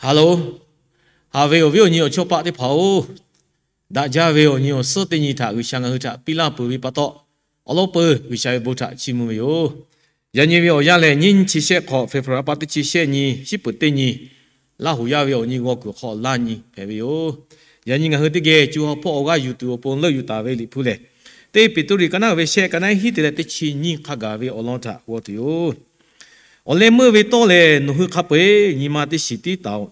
Hello, haꞈ ve awˬ viˉ awˬ nyi awˬ chawˇ paˆ teˇ hpaˍ-oˬ, daꞈ jaˇ ve awˬ nyi awˬ suhˉ teˇ nyi htaꞈ G'uiˬsha ngaˬ hui htaꞈ piˇ laˇ peuˬ ve pa taw, awˬ lawn peuˬ G'uiˬsha ve bon htaꞈ chiˇ mvuh ve yoˬ. Yaꞈ nyi ve awˬ yanˇ lehˬ, nyiˇ chi shehˆ hk'awꞈ, February pa teˇ chi shehˆ nyi, shiˉ peuˍ teˇ nyi, Laˇ huˍ yaˇ ve awˬ nyi g'aw kuiˬ hk'aw laˇ nyi hpehꞈ ve yoˬ. Yaꞈ nyi ngaˬ hui teˇ geh co ha hpawˇ awˬ g'aˇ yuˬ tuˬ awˬ pon leuˆ yuˬ taˍ ve Liꞈ hpu lehˬ, teˇ Peˍtruˆ ka naˉ ve shehˆ, ka naˉ hiˉ te leh teˇ chi nyiˇ hk'a gaˬ ve awˬ lawn htaꞈ g'aw tuˬ yoˬ. Awˬ leh meuˇ ve tawˇ lehˬ, nawˬ hui hk'a peu-eˬ nyi ma teˇ shiˍ tiˉ taˍ-oꞈ.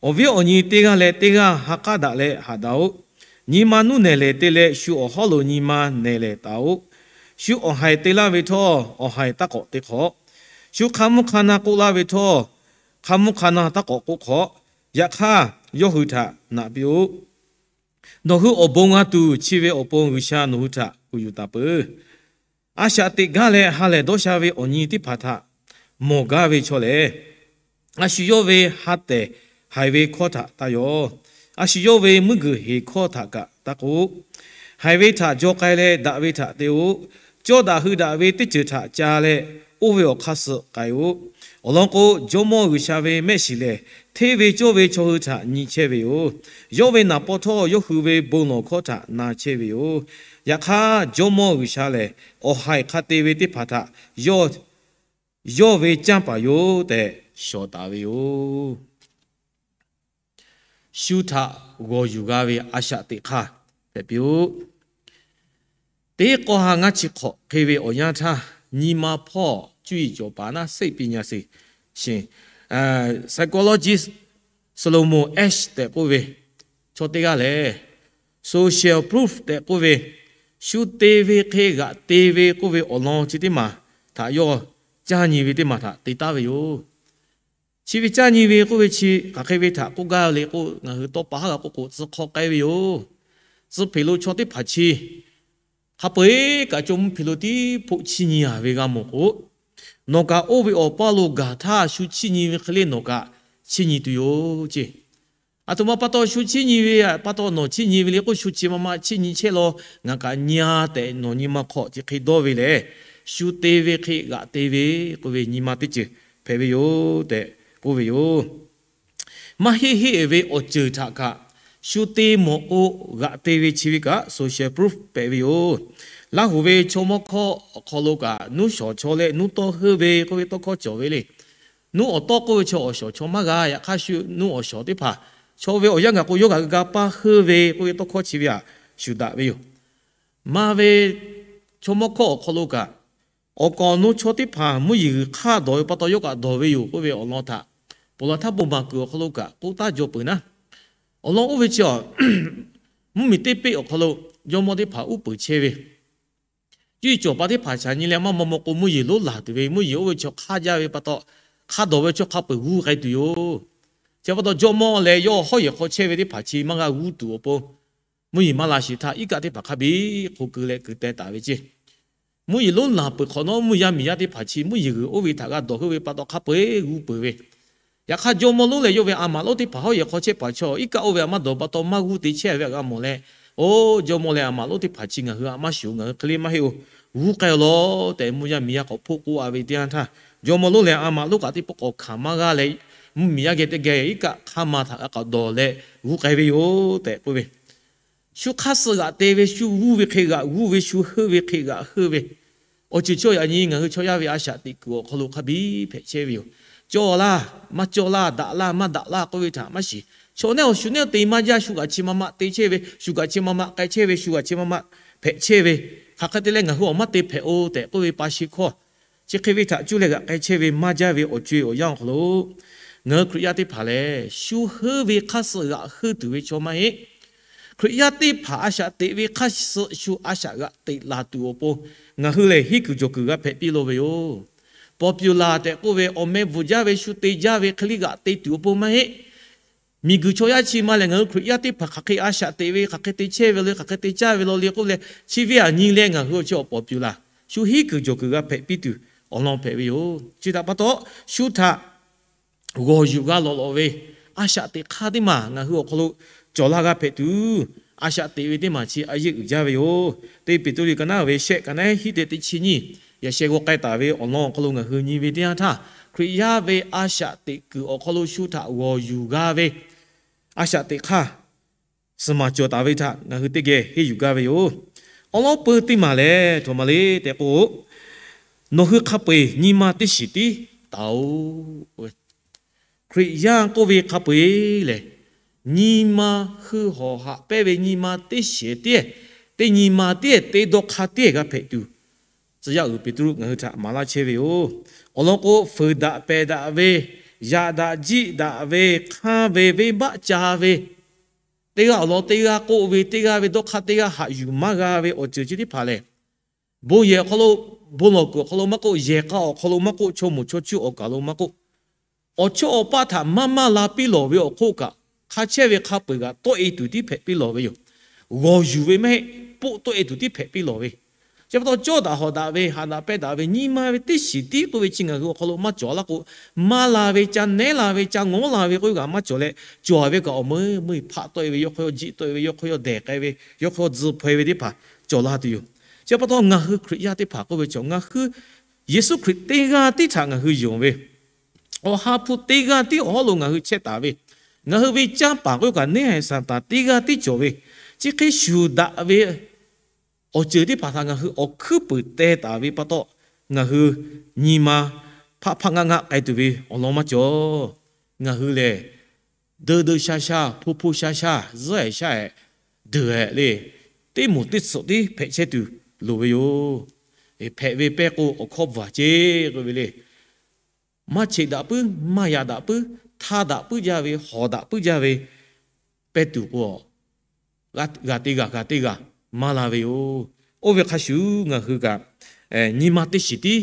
Awˬ viˉ awˬ nyi teˇ g'aˇ leh teˇ g'aˇ ha k'aˉ daꞈ leh haꞈ daꞈ-oꞈ. Nyi ma nuˇ nehˬ lehˬ te leh, shu awˬ hawˉ lo nyi ma nehˬ lehˬ taˍ-oꞈ. Shu awˬ haiˬ te laˇ ve htawˇ, awˬ haiˬ taˇ k'awꞈ te hk'awꞈ. Shu hk'a mvuhˇ hk'a na k'oˆ laˇ ve htawˇ, hk'a mvuhˇ hk'a na taˇ k'awꞈ k'oˆ hk'awꞈ. Yaꞈ hk'aˇ, yawˇ hui htaꞈ naꞈ piˇ-oˆ. Nawˬ hui awˬ bon g'a tuˬ chi ve awˬ pon G'uiˬsha nawˬ hui htaꞈ kuˬ yuˬ taˍ peuˬ. A shaꞈ teꞈ gaˇ leh ha lehˬ dawˇ sha ve awˬ nyi teˇ hpaˍ htaꞈ mawˬ gaˇ ve chaw lehˬ, a shu yawˇ ve ha tehˬ haiˬ ve hkawˇ htaꞈ taˇ yaw. A shu yawˇ ve meuˇ g'uiˬ heˍ hkawˇ htaꞈ kaꞈ taˇ k'oˆ. Haiˬ ve htaꞈ jaw k'ai leh daꞈ ve htaꞈ te-o. Cawˇ daꞈ hui daꞈ ve teˇ ceuˬ htaꞈ ca leh, oˇ ve awˬ hk'aˇ suh k'ai-o. Awˬ lawn k'o, Jawˇmawˇ G'uiˬsha ve mehˆ shiˍ lehˬ, hteˇ ve cawˇ ve chaw hui htaꞈ nyi chehˇ ve yoˬ. Yawˇ ve naˍ paw htawˇ yawˇ hui ve bon lawˬ hkawˇ htaꞈ na chehˇ ve yoˬ. Yaꞈ hk'aˇ, Jawˇmawˇ G'uiˬsha lehˬ, awˬ haiˬ hk'a te ve teˇ hpaˍ htaꞈ yawˇ ve canˇ paˍ yoˬ tehꞈ shawˍ taˍ ve yoˬ. Shu htaꞈ g'awˬ yuˬ g'a ve a shaꞈ teꞈ hk'aˇ hpehꞈ piˇ-oˆ. Teˇ k'awˇ ha ngaˇ chi hk'awꞈ hk'e ve awˬ yanˇ htaˇ, nyi ma hpawˇ cuˇ yiˍ cawˬ paˍ naˉ စိတ်ပညာရှင် psychologist Solomon Asch tehꞈ k'oˆ ve chaw teˇ g'aˇ lehˬ, social proof tehꞈ k'oˆ ve, shu te ve hk'e g'aꞈ te ve k'oˆ ve awˬ lawn chi teˇ maˬ htaꞈ yawˇ caˇ nyi ve teˇ maˬ htaꞈ te taˉ ve yoˬ. Chi ve caˇ nyi ve k'oˆ ve chi hk'aˬ hk'e ve htaꞈ k'oˆ gaˇ le k'o, ngaˬ hui tawˇ pa haˉ g'a k'oˆ k'o, tcuh hk'aw k'ai ve yoˬ. Tcuh hpeꞈ lo chaw teˇ hpaˍ chi hk'a peu-eˬ kaꞈ caw mvuhˇ hpeꞈ lo tiˉ hpoˆ chiˇ nyi-a ve g'a mawˬ k'o, nawˬ kaꞈ oˇ ve awˬ paˇ lo gaˬ htaˇ shu chiˇ nyi ve hk'e le nawˬ kaꞈ chiˇ nyi tuˬ yoˬ ceˇ. Aˬ htoꞈ ma pa taw shu chiˇ nyi ve pa taw nawˬ chiˇ nyi ve le k'o, shu chi ma ma chiˇ nyi chehˇ law, ngaˬ kaꞈ nyi-a tehꞈ nawˬ nyi ma hk'aw chi hk'e dawˇ ve lehˬ, shu te ve hk'e g'aꞈ te ve k'oˆ ve nyi ma teˇ ceuˬ hpehꞈ ve yoˬ tehꞈ k'oˆ ve yoˬ. Maˇ heˆ heˆ ve awˬ ceuˬ htaꞈ kaꞈ shu te mawˬ k'o, g'aꞈ te ve chi ve kaꞈ social proof hpehꞈ ve yoˬ. Laˇ huˍ ve chaw mawˇ hkawˇ awˬ hk'aw lo kaꞈ, nuˇ shawˍ chaw leh nuˇ tawˇ heuˆ ve k'oˆ ve tawˇ hkawˇ cawˬ ve le. Nuˇ awˬ tawˇ k'oˆ ve chaw awˬ shawˍ chaw maˇ g'a. Yaꞈ hk'aˇ shu nuˇ awˬ shawˍ teˇ hpaˍ chaw ve awˬ yanˇ gaˬ k'o, yawˇ kaꞈ g'a paˇ heuˆ ve k'oˆ ve tawˇ hkawˇ chi ve htaꞈ shuˍ daꞈ ve yoˬ. Maˇ ve chaw mawˇ hkawˇ awˬ hk'aw lo kaꞈ, awˬ kaˍ awˬ nu chaw teˇ hpaˍ mvuhˇ yeˬ g'uiˬ hk'aˇ dawˬ ve pa taw yawˇ kaꞈ dawˬ ve yoˬ k'oˆ ve awˬ lawn htaꞈ, ponˬ laˬ htaˇ bon maˍ kuiˬ awˬ hk'aw lo kaꞈ k'oˆ taˉ jaw peuˬ naˉ. Awˬ lawn oˇ ve chi a, mvuhˇmiˬ teˇ peˆ awˬ hk'aw lo jawˇmawˇ teˇ hpaˍ uˉ peunˍ chehˇ ve, cuˇ yiˍ cawˬ paˍ teˇ hpaˍ shaˍ nyi leh maˇ maw maw k'o, mvuhˇ yeˬ lonˉ laˬ tuˬ ve, mvuhˇ yeˬ oˇ ve chaw hk'aˇ jaˇ ve pa taw, hk'a dawˬ ve chaw hk'a peu-eˬ g'uˇ k'ai tuˬ yoˬ. Chi pa taw jawˇmawˇ leh yawˇ hawˉ yehˬ hk'aw chehˇ ve teˇ hpaˍ chi maˇ g'a g'uˇ tuˬ awˬ pon, mvuhˇ yeˬ maˇ la sheˍ htaˇ, iˉ kaˆ teˇ hpaˍ hk'a biˇ hk'o keu leh keu teh taˍ ve ceˇ. Mvuhˇ yeˬ lonˉ laˬ peuˬ hk'awꞈ nawˉ, mvuhˇ yaˇ miˬ yaˇ teˇ hpaˍ chi mvuhˇ yeˬ g'uiˬ oˇ ve htaꞈ g'a dawˬ heuˆ ve pa taw hk'a peu-eˬ g'uˇ peuˬ ve. Yaꞈ hk'aˇ, jawˇmawˇ lonˉ leh yawˇ ve a maꞈ lonˉ teˇ hpaˍ hawˉ yehˬ hk'aw chehˇ paˍ chaw, iˉ kaˆ oˇ ve a maˇ dawˬ pa taw maˇ g'uˇ te chehˇ ve htaꞈ g'a mawˬ leh, Oˇ jawˇmawˇ leh a maꞈ lonˉ teˇ hpaˍ chi ngaˬ hui a maˇ shuˍ, ngaˬ hui hk'e le maˇ heˆ-oˬ, g'uˇ k'ai-o law tehꞈ, mvuhˇ yaˇ miˬ yaˇ k'awꞈ hpoˆ k'oˆ-a ve teˇ yanˇ htaˇ, jawˇmawˇ lonˉ leh a maꞈ lonˉ kaꞈ teˇ pawˆ k'awꞈ hkanˍ maˇ g'a leh, mvuhˇmiˬ yaˇ geh teˇ geh iˉ kaˆ hk'aˇ ma htaꞈ g'a k'awꞈ dawˬ leh g'uˇ k'ai ve yoˬ tehꞈ k'oˆ ve. Shu hk'aˇ suh g'aꞈ te ve, shu g'uˇ ve hk'e g'aꞈ g'uˇ ve, shu heuˆ ve hk'e g'aꞈ heuˆ ve, awˬ ceuˬ chi yaꞈ nyi ngaˬ hui chaw yaˇ ve a shaꞈ teꞈ kuiˬ awˬ hk'aw lo hk'a biˇ hpehꞈ chehˇ ve yoˬ. Cawˇ laˇ maˇ cawˇ laˇ, daꞈ laˇ maˇ daꞈ laˇ k'oˆ ve htaꞈ maˇ shiˍ. Chaw neˉ awˬ shu neˉ te maˇ jaˇ, shu kaꞈ chi ma ma te chehˇ ve, shu kaꞈ chi ma ma k'ai chehˇ ve, shu kaꞈ chi ma ma hpehꞈ chehˇ ve, hk'aˬ hk'e te leh ngaˬ hui awˬ maˇ te hpehꞈ-o tehꞈ k'oˆ ve pa shi hkawˇ chi hk'e ve htaꞈ cuˇ leh g'aꞈ k'ai chehˇ ve maˇ jaˇ ve awˬ co-e awˬ yanˇ awˬ hk'aw lo, ngaˬ hui Hkriꞈ yaˇ teˇ hpaˍ lehˬ, shu heuˆ ve hk'aˇ suh g'aꞈ heuˆ tuˬ ve chaw maˇ heˆ. Hkriꞈ yaˇ teˇ hpaˍ a shaꞈ teꞈ ve hk'aˇ suh shu a shaꞈ g'aꞈ teꞈ laˬ tuˬ awˬ pon, ngaˬ hui lehˬ henˇ kuiˬ jawˬ kuiˬ g'a hpehꞈ piˇ lo ve yoˬ. Popular tehꞈ k'oˆ ve awˬ meh bvuhˬ jaˇ ve, shu te jaˇ ve hk'e le g'aꞈ te tuˬ awˬ pon maˇ heˆ. Miˬguiˬ chaw yaˇ chi ma lehˬ, ngaˬ hui Hkriꞈ yaˇ teˇ hpaˍ hk'aˬ hk'e a shaꞈ teꞈ ve, hk'aˬ hk'e te chehˇ ve le, hk'aˬ hk'e te caˇ ve law le k'oˆ leh, chi ve aꞈ nyi leh ngaˬ hui awˬ chi awˬ popular, shu henˇ kuiˬ jawˬ kuiˬ g'a hpehꞈ piˇ tuˬ awˬ lawn hpehꞈ ve yoˬ. Chi htaꞈ pa taw, shu htaꞈ g'awˬ yuˬ g'a lawꞈ lawꞈ ve a shaꞈ teꞈ hk'aˇ teˇ maˬ ngaˬ hui awˬ hk'aw lo cawˬ laˇ g'a hpehꞈ tuˬ, a shaꞈ teꞈ ve teˇ maˬ chi a yeˆ uiˍ jaˇ ve yoˬ. Teˇ Peˍtruˆ ka naˉ ve shehˆ, ka naˉ hiˉ te teˇ chi nyiˇ, yaꞈ sheh g'aw k'ai taˍ ve awˬ lawn awˬ hk'aw lo ngaˬ hui nyi ve teˇ yanˇ htaˇ, Hkriꞈ yaˇ ve a shaꞈ teꞈ kuiˬ awˬ hk'aw lo shu htaꞈ g'awˬ yuˬ g'a ve a shaꞈ teꞈ hk'aˇ, suhˍ maˬ cawˬ taˍ ve htaꞈ ngaˬ hui teˇ geh henˇ yuˬ gaˇ ve yoˬ. Awˬ lawn peu teˇ maˬ lehˬ, htoꞈ ma le tehꞈ k'o, nawˬ hui hk'a peu-eˬ nyi ma teˇ shiˍ tiˉ taˍ-oꞈ. Hkriꞈ yaˇ k'oˆ ve hk'a peu-eˬ lehˬ, nyi ma hui hawˍ haꞈ pehˇ ve nyi ma teˇ shiˍ tiˉ, teˇ nyi ma tiˉ, teˇ dawˇ hk'aˇ tiˉ g'a hpehꞈ tuˬ, tcuh yaˇ uiˍ Peˍtruˆ ngaˬ hui htaꞈ maˍ laˇ chehˇ ve yoˬ. Awˬ lawn k'o, fuiˍ daꞈ pehˬ daꞈ ve, yaꞈ daꞈ jiˆ daꞈ ve, hk'anˇ ve, venˇbaˆ ca ve, teˇ g'aˇ awˬ lawn teˇ g'aˇ k'oˆ ve, teˇ g'aˇ ve dawˇ hk'aˇ teˇ g'aˇ haꞈ yuˬ maˇ g'a ve awˬ ceuˬ chi teˇ hpaˍ lehˬ, bon yehˬ awˬ hk'aw lo, bon lawˬ kuiˬ awˬ hk'aw lo maˇ k'oˆ, yehˬ k'a awˬ hk'aw lo maˇ k'oˆ, chaw moˍ chaw chuˇ awˬ kaˍ lo maˇ k'oˆ, awˬ chawˇ awˬ paˆ htaꞈ maˇ maˇ la piˇ lawˬ ve awˬ hk'oˆ kaꞈ, hk'a chehˇ ve hk'a peu-eˬ kaꞈ tawˆ-e tuˬ tiˉ hpehꞈ piˇ lawˬ ve yoˬ. G'awˬ yuˬ ve maˇ heˆ, poˆ tawˆ-e tuˬ tiˉ hpehꞈ piˇ lawˬ ve. Chi pa taw cawˇ daꞈ hawˍ daꞈ ve, haꞈ daꞈ pehnˇ daꞈ ve nyi ma ve teˇ shiˍ tiˉ k'oˆ ve chi ngaˬ hui awˬ hk'aw lo maˇ cawˬ laˇ k'o, maˇ la ve, ca nehˉ la ve, ca ngawˉ la ve k'oˆ ve kaꞈ maˇ cawˬ leh, cawˬ ve kaꞈ awˬ meuˇ meuˇ hpaˆ tawˆ-e ve, yawˇ hk'aw yawˇ jiˆ tawˆ-e ve, yawˇ hk'aw yawˇ dehˬ k'ai ve, yawˇ hk'aw yawˇ tzuh hpaw-e ve teˇ hpaˍ cawˬ la tuˬ yoˬ. Chi pa taw ngaˬ hui Hkriꞈ yaˇ teˇ hpaˍ k'oˆ ve chaw, ngaˬ hui Yeˍsuˆ Hkriꞈ teˇ g'aˇ tiˉ htaꞈ ngaˬ hui yonˍ ve, awˬ ha hpu teˇ g'aˇ tiˉ awˬ hawˉ lo ngaˬ hui chehˇ taˍ ve, ngaˬ hui ve canˇ paˍ k'oˆ ve kaꞈ neˇ haiˬ Saˍtanˍ teˇ g'aˇ tiˉ cawˬ ve, chi hk'e shuˍ daꞈ ve awˬ ceuˬ teˇ hpaˍ htaꞈ ngaˬ hui awˬ hkuiˉ puiˍ teh taˍ ve pa taw, ngaˬ hui nyi ma hpaˆ hpaˆ ngaˆ ngaˆ k'ai tuˬ ve awˬ lawn maˇ cawˬ. Ngaˬ hui lehˬ, deu deu sha sha, hpu hpu sha sha, zuhˉ-ehˍ shaˉ-ehˍ deuˬ-ehˍ le, teˇ moˍ teˇ tsuhꞈ tiˉ hpehꞈ chehˇ tuˬ loˍ ve yoˬ. Hpehꞈ ve pehˇ k'o awˬ hkawˇ bvuhˬ ceˇ k'oˆ ve le. Maˇ cheꞈ daꞈ puiˉ, maˇ yaꞈ daꞈ puiˉ, htaˇ daꞈ puiˉ jaˇ ve, hawˍ daꞈ puiˉ jaˇ ve pehˇ tuˬ k'o, g'a teˇ g'aˇ g'a teˇ g'aˇ maˇ la ve yoˬ. Oˇ ve hk'a shuˍ ngaˬ hui kaꞈ nyi ma teˇ shiˍ tiˉ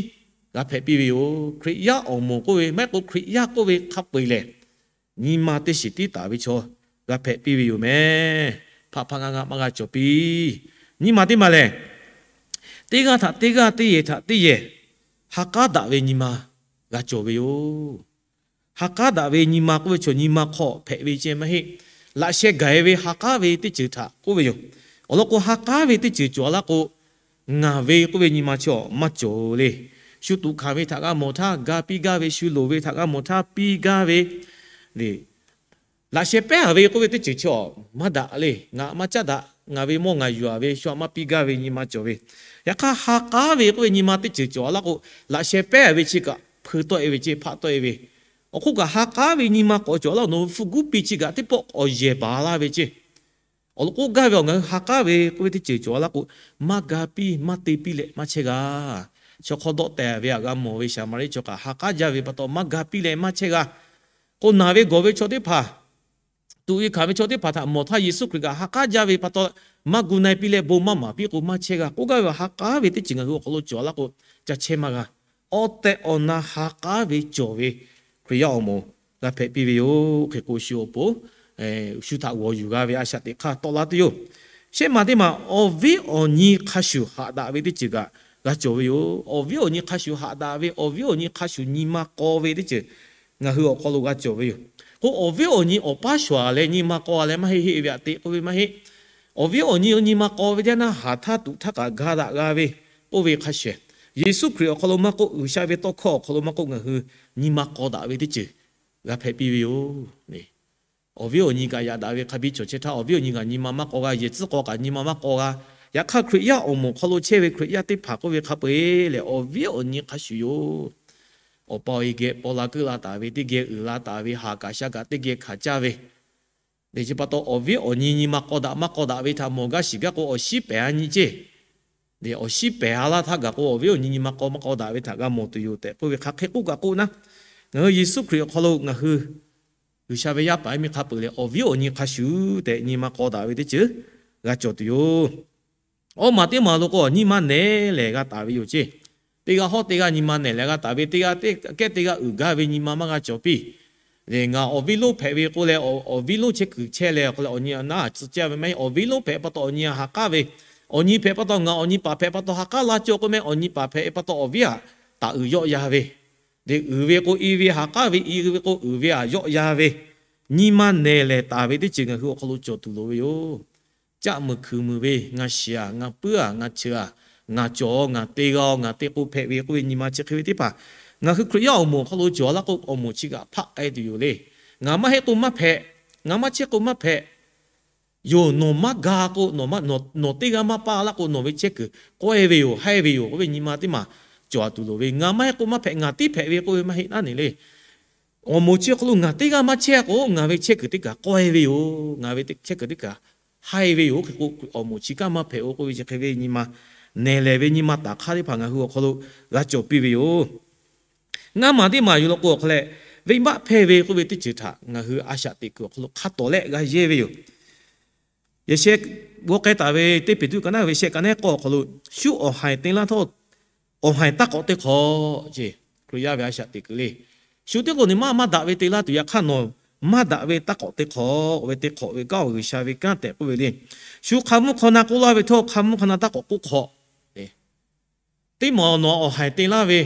g'a hpehꞈ piˇ ve yoˬ. Hkriꞈ yaˇ awˬ moˍ k'oˆ ve, maˇ heˆ k'o Hkriꞈ yaˇ k'oˆ ve hk'a peu-eˬ lehˬ, nyi ma teˇ shiˍ tiˉ taˍ ve chaw g'a hpehꞈ piˇ ve yoˬ meh. Hpaˆ hpaˆ ngaˆ ngaˆ maˇ g'a cawˬ piˇ. Nyi ma teˇ maˬ lehˬ, teˇ g'aˇ htaꞈ teˇ g'aˇ, teˇ yehˬ htaꞈ teˇ yehˬ ha k'aˉ daꞈ ve nyi ma g'a cawˬ ve yoˬ. Ha k'aˉ daꞈ ve nyi ma k'oˆ ve chaw nyi ma hk'aw hpehꞈ ve ceh maˇ heˆ. Laꞈ sheh gaˬ-e ve ha k'aˉ ve teˇ ceuˬ htaꞈ k'oˆ ve yoˬ. Awˬ lawn k'o, ha k'aˉ ve teˇ ceuˬ cawˬ laˇ k'o, ngaˬ ve k'oˆ ve nyi ma chi awˬ maˇ cawˬ le. Shu tuꞈ hkanˍ ve htaꞈ g'a mawˬ htaˇ, ga piˇ gaˇ ve, shu loˍ ve htaꞈ g'a mawˬ htaˇ piˇ gaˇ ve le. Laꞈ sheh pehˉ-a ve k'oˆ ve teˇ ceuˬ chi awˬ maˇ daꞈ le. Ngaˬ maˇ caˉ daꞈ, ngaˬ ve mawˇ ngaˬ yuˬ-a ve, shu htaꞈ maˇ piˇ gaˇ ve nyi ma cawˬ ve. Yaꞈ hk'aˇ, ha k'aˉ ve k'oˆ ve nyi ma teˇ ceuˬ cawˬ laˇ k'o, laꞈ sheh pehˉ-a ve chi kaꞈ hpui tawˆ-e ve ceˇ, hpaˆ tawˆ-e ve. Awˬ hk'oˆ kaꞈ, ha k'aˉ ve nyi ma k'awꞈ cawˬ laˇ, nawˬ hui hpu guˉ piˇ chi kaꞈ teˇ pawˆ k'awꞈ yehˬ baˬ laˇ ve ceˇ. Awˬ lawn k'oˆ gaˇ ve, awˬ ngaˬ hui ha k'aˉ ve k'oˆ ve teˇ ceuˬ cawˬ laˇ k'o, maˇ ga piˇ maˇ te piˇ leh maˇ chehˇ g'a. Chaw hk'aw dawˆ tehˍ ve htaꞈ g'a mawˬ ve Saˍmaˍriˆ chaw kaꞈ ha k'aˉ jaˇ ve pa taw maˇ ga piˇ leh maˇ chehˇ g'a. K'o, naˬ ve gawˬ ve chaw teˇ hpaˍ, tuꞈ ve hkanˍ ve chaw teˇ hpaˍ htaꞈ mawˬ htaˇ, Yeˍsuˆ Hkriꞈ kaꞈ ha k'aˉ jaˇ ve pa taw, maˇ gu na-e piˇ leh bon maˇ maˍ piˇ k'o maˇ chehˇ g'a. K'oˆ gaˇ ve, ha k'aˉ ve teˇ ceuˬ ngaˬ hui awˬ hk'aw lo cawˬ laˇ k'o, ca chehˇ maˇ g'a. Awˬ tehˬ awˬ na ha k'aˉ ve cawˬ ve Hkriꞈ yaˇ awˬ moˍ g'a hpehꞈ piˇ ve yoˬ. Hk'e k'o, shu awˬ pon shu htaꞈ g'awˬ yuˬ g'a ve a shaꞈ teꞈ hk'aˇ tawˆ la tuˬ yoˬ. Shehˆ maˬ teˇ maˬ, awˬ viˉ awˬ nyi hk'a shuˍ haꞈ daꞈ ve teˇ ceuˬ kaꞈ g'a cawˬ ve yoˬ. Awˬ viˉ awˬ nyi hk'a shuˍ haꞈ daꞈ ve, awˬ viˉ awˬ nyi hk'a shuˍ nyi ma k'aw ve teˇ ceuˬ ngaˬ hui awˬ hk'aw lo g'a cawˬ ve yoˬ. K'o, awˬ viˉ awˬ nyi awˬ paˉ shuˍ-a leh nyi ma k'aw-a leh maˇ heˆ heˆ ve aꞈ teꞈ k'oˆ ve maˇ heˆ. Awˬ viˉ awˬ nyi nyi ma k'aw ve teˇ yanˇ, haˍ htaˇ tuꞈ htaˇ kaꞈ ga daꞈ g'a ve k'oˆ ve hk'a shuˍ, Yeˍsuˆ Hkriꞈ awˬ hk'aw lo maˇ k'oˆ, G'uiˬsha ve tawˇ hkawˇ awˬ hk'aw lo maˇ k'oˆ, ngaˬ hui nyi ma k'aw daꞈ ve teˇ ceuˬ g'a hpehꞈ piˇ ve yoˬ. Awˬ viˉ awˬ nyi kaꞈ yaꞈ daꞈ ve hk'a biˇ cawˬ chehˇ htaˇ, awˬ viˉ awˬ nyi kaꞈ nyi ma maˇ k'aw g'a, yehˬ tcuhˉ k'aw kaꞈ nyi ma maˇ k'aw g'a. Yaꞈ hk'aˇ, Hkriꞈ yaˇ awˬ moˍ hk'aw lo chehˇ ve Hkriꞈ yaˇ teˇ hpaˍ k'oˆ ve hk'a peu-eˬ lehˬ, awˬ viˉ awˬ nyi hk'a shuˍ yoˬ. Awˬ pa awˬ e geh paw la keuˆ la taˍ ve, teˇ geh uiˍ la taˍ ve, haˍ kaꞈ sha kaꞈ teˇ geh hkanˍ caˇ ve, chi pa taw awˬ viˉ awˬ nyi nyi ma k'aw daꞈ maˇ k'aw daꞈ ve htaꞈ mawˬ gaˇ shiˍ gaˇ k'o, awˬ shinˉ pehˍ-a nyi ceˇ. Awˬ shinˉ pehˍ-a laˇ htaˇ gaˬ k'o, awˬ viˉ awˬ nyi nyi ma k'aw maˇ k'aw daꞈ ve htaꞈ g'a mawˬ tuˬ yoˬ tehꞈ k'oˆ ve hk'a hk'e k'oˆ kaꞈ k'oˆ naˉ, ngaˬ hui Yeˍsuˆ Hkriꞈ awˬ hk'aw lo ngaˬ hui G'uiˬsha ve yaˇ paˍ yaˇ miˇ hk'a peu-eˬ lehˬ, awˬ viˉ awˬ nyi hk'a shuˍ tehꞈ nyi ma k'aw daꞈ ve teˇ ceuˬ g'a cawˬ tuˬ yoˬ. Awˬ maˬ teˇ maˬ lo k'o, nyi ma nehˬ lehˬ g'a taˍ ve yoˬ ceˇ. Teˇ g'aˇ hawˉ teˇ g'aˇ nyi ma nehˬ leh g'a taˍ ve, teˇ g'aˇ kehˉ teˇ g'aˇ uiˍ gaˇ ve nyi ma maˇ g'a cawˬ piˇ. Ngaˬ awˬ viˉ lonˉ hpehꞈ ve k'o leh, awˬ viˉ lonˉ chehˇ kuiˬ chehˇ leh awˬ hk'aw leh awˬ nyi naˉ a tcuh caˇ ve maˇ heˆ. Awˬ viˉ lonˉ hpehꞈ pa taw awˬ nyi htaꞈ haꞈ k'aˉ ve, awˬ nyi hpehꞈ pa taw ngaˬ awˬ nyi paˍ hpehꞈ pa taw haꞈ k'aˉ laˇ cawˇ k'oˆ meh, awˬ nyi paˍ hpehꞈ pa taw awˬ viˉ htaꞈ taˍ uiˍ yawˆ ya ve, uiˍ ve k'o i ve haꞈ k'aˉ ve, i ve k'o uiˍ ve htaꞈ yawˆ ya ve, nyi ma nehˬ lehˬ taˍ ve teˇ ceuˬ ngaˬ hui awˬ hk'aw lo cawˬ tuˬ loˍ ve yoˬ. Caˆ muiˬ hkuiˬ muiˬ ve, ngaˬ shiˍ-a, ngaˬ puiˉ-a, ngaˬ cheuˬ-a, ngaˬ cawˬ-a, ngaˬ te g'a-a, ngaˬ te k'o hpehꞈ ve k'oˆ ve nyi ma chi hk'e ve teˇ hpaˍ Ngaˬ hui Hkriꞈ yaˇ awˬ moˍ awˬ hk'aw lo cawˬ laˇ k'o, awˬ moˍ chi kaꞈ hpaˆ k'ai tuˬ yoˬ le. Ngaˬ maˇ heˆ k'o maˇ hpehꞈ, ngaˬ maˇ chehˇ k'o maˇ hpehꞈ. Yoˬ, nawˬ maˇ ga k'o, nawˬ, nawˬ teˇ g'aˇ maˇ paˇ laˇ k'o, nawˬ ve chehˇ kuiˬ k'awehˇ ve yoˬ, haiˇ ve yoˬ k'oˆ ve nyi ma teˇ maˬ cawˬ a tuˬ loˍ ve. Ngaˬ maˇ heˆ k'o maˇ hpehꞈ, ngaˬ tiˉ hpehꞈ ve k'oˆ ve maˇ heˆ naˉ ne le. Awˬ moˍ chi awˬ hk'aw lo ngaˬ teˇ g'aˇ maˇ chehˇ k'o, ngaˬ ve chehˇ kuiˬ teˇ kaˬ k'awehˇ ve yoˬ, ngaˬ ve chehˇ kuiˬ teˇ kaˬ haiˇ ve yoˬ. Hk'e k'o, awˬ moˍ chi kaꞈ maˇ hpehꞈ-o k'oˆ ve chi hk'e ve nyi ma, nehˬ lehˬ ve nyi ma taˍ hk'aˇ teˇ hpaˍ ngaˬ hui awˬ hk'aw lo g'a cawˬ piˇ ve yoˬ. Ngaˇ maˬ teˇ maˬ yuˬ law k'o awˬ hk'aw leh, venˇbaˆ hpehˇ ve k'oˆ ve teˇ ceuˬ htaꞈ ngaˬ hui a shaꞈ teꞈ kuiˬ awˬ hk'aw lo hk'a tawˍ leh g'a yehˇ ve yoˬ. Yehˬ sheh g'aw k'ai taˍ ve teˇ Peˍtruˆ ka naˉ ve shehˆ ka nehˉ k'awˇ awˬ hk'aw lo, shu awˬ haiˬ te laˇ htawˇ, awˬ haiˬ taˇ k'awꞈ te hk'awꞈ ce. Hkriꞈ yaˇ ve a shaꞈ teꞈ kuiˬ le. Shu teˇ k'o nawˬ maˇ maˇ daꞈ ve te laˇ tuˬ, yaꞈ hk'aˇ nawˬ maˇ daꞈ ve taˇ k'awꞈ te hk'awꞈ ve, te hk'awꞈ ve kanˉ awˬ G'uiˬsha ve kanˉ tehꞈ k'oˆ ve le. Shu hk'a mvuhˇ hk'aw na k'oˆ laˇ ve htawˇ, hk'a mvuhˇ hk'aw na taˇ k'awꞈ k'oˆ hk'awꞈ. Teˇ maˬ nawˬ awˬ haiˬ te laˇ ve,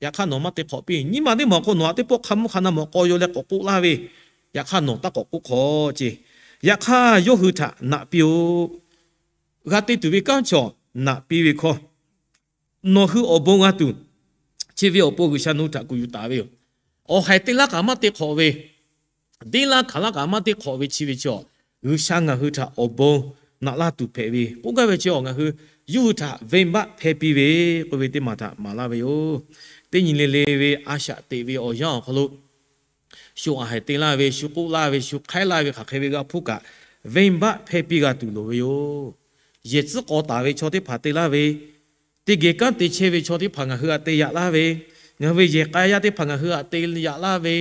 yaꞈ hk'aˇ nawˬ maˇ te hk'awꞈ piˇ. Nyiˇ maˬ teˇ maˬ awˬ hk'aw nawˬ aꞈ teˇ pawˆ hk'a mvuhˇ hk'aw na mawˬ k'aw yaw leh k'awꞈ k'oˆ laˇ ve, yaꞈ hk'aˇ nawˬ taˇ k'awꞈ k'oˆ hk'awꞈ ce. Yaꞈ hk'aˇ yawˇ hui htaꞈ naꞈ piˇ-oˆ. G'a te tuˬ ve kanˉ chaw naꞈ piˇ ve hkawˇ, nawˬ hui awˬ bon g'a tuˬ, chi ve awˬ pon G'uiˬsha nawˬ hui htaꞈ kuˬ yuˬ taˍ ve yoˬ. Awˬ haiˬ te laˇ kaꞈ maˇ te hk'awꞈ ve, deˇ laˇ hkanˍ laˇ kaꞈ maˇ te hk'awꞈ ve chi ve chaw, G'uiˬsha ngaˬ hui htaꞈ awˬ bon naꞈ laˇ tuˬ hpehꞈ ve k'oˆ gaˇ ve chi, ngaˬ hui yawˇ hui htaꞈ venˇbaˆ hpehˇ piˇ ve k'oˆ ve teˇ maˬ htaꞈ maˍ laˇ ve yoˬ. Teˇ nyi le le ve a shaꞈ teꞈ ve awˬ yanˇ awˬ hk'aw lo, shu awˬ haiˬ te laˇ ve, shu k'oˆ laˇ ve, shu hk'aiˉ laˇ ve hk'aˬ hk'e ve g'a hpuˇ kaꞈ, venˇbaˆ hpehˇ piˇ g'a tuˬ loˍ ve yoˬ. Yehˬ tcuhˉ k'aw taˍ ve chaw teˇ hpaˍ te laˇ ve, teˇ geh kanˉ te chehˇ ve chaw teˇ hpaˍ ngaˬ hui aꞈ te yaꞈ laˇ ve, ngaˬ hui ve yehˬ k'a yaˇ teˇ hpaˍ ngaˬ hui aꞈ te yaꞈ laˇ ve,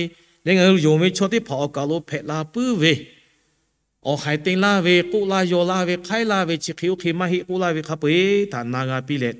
leh ngaˬ hui yonˍ ve chaw teˇ hpaˍ awˬ kaˬ lo hpehꞈ la puiˉ ve, awˬ haiˬ te laˇ ve, k'oˆ laˇ yaw laˇ ve, hk'aiˉ laˇ ve, chi hk'e oˇ hk'e maˇ heˆ k'oˆ laˇ ve hk'a peu-eˬ htaꞈ na g'a piˇ leh,